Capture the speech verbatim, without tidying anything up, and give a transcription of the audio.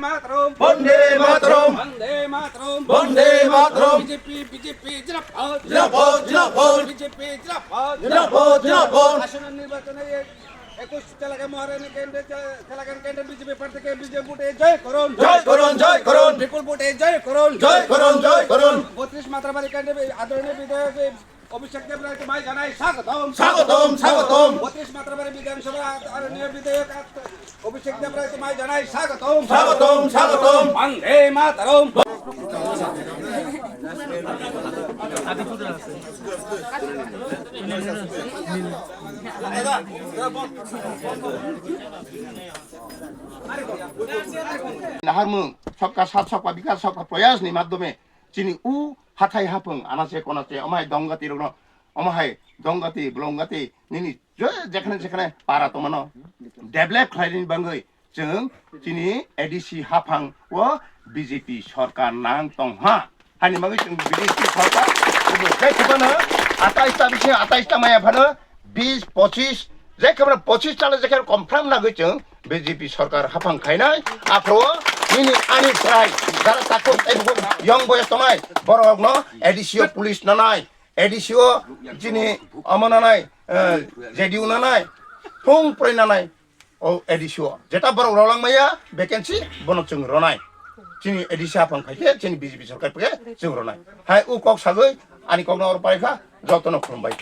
Mataram. Bande Mataram. Bande Mataram. Bande Mataram. B J P, B J P, Jinapad. Jinapad, Jinapad. B J P, Jinapad. Jinapad, Jinapad. আসন্ন নির্বাচনে একুশ তেলেঙ্গানা মহারানী কেন্দ্রে, তেলেঙ্গানা কেন্দ্রে বিজেপি প্রার্থীকে বিজয় ভোটে জয় করুন। জয় করুন, জয় করুন। বিপুল ভোটে জয় করুন। জয় করুন, জয় করুন। বত্রিশ মাত্রাবাড়ি কেন্দ্রে আদরণীয় বিধায়ক অভিষেক দেবরায় তোমায় জানাই স্বাগতম। স্বাগতম, স্বাগতম। বত্রিশ মাত্রাবাড়ি বিধানসভা আদরণীয় বিধায়ক অভিষেক দেবরায় তোমায় জানাই স্বাগতম। স্বাগতম, স্বাগতম। বন্দে মাতরম। Naharmung, sabka saath, sabka bikas, sabka prayas ni madhyome chini u hathai haphung anache konache omo hai donggati rokno, omo hai donggati, bolonggati nini je jekhane jekhane para tongmano develop khlaini bagwi chwng chini A D C haphang o B J P sorkar nang tongha. Hani bagwi chwng B J P sorkar, chwng je khibano atais ta bisi atais ta maya phano bis, pochis, je khibano pochis chale je khibano confirm nagwi chwng B J P sorkar haphang khainai. Aphro nini ani prai jara takhuk tei bukhuk yong boyos tongnai borokno A D C o police nanai, A D C o chini omo nanai, eh, J D U nanai, thung prai nanai. O A D C o jeta borok rwlang maya vacancy bono chwng rwnai. Chini A D C haphang phaikhe chini B J P sorkar phaikhe chwng rwnai. Hai o kok sagwi ani kokno oro paikha jotono khulumbai.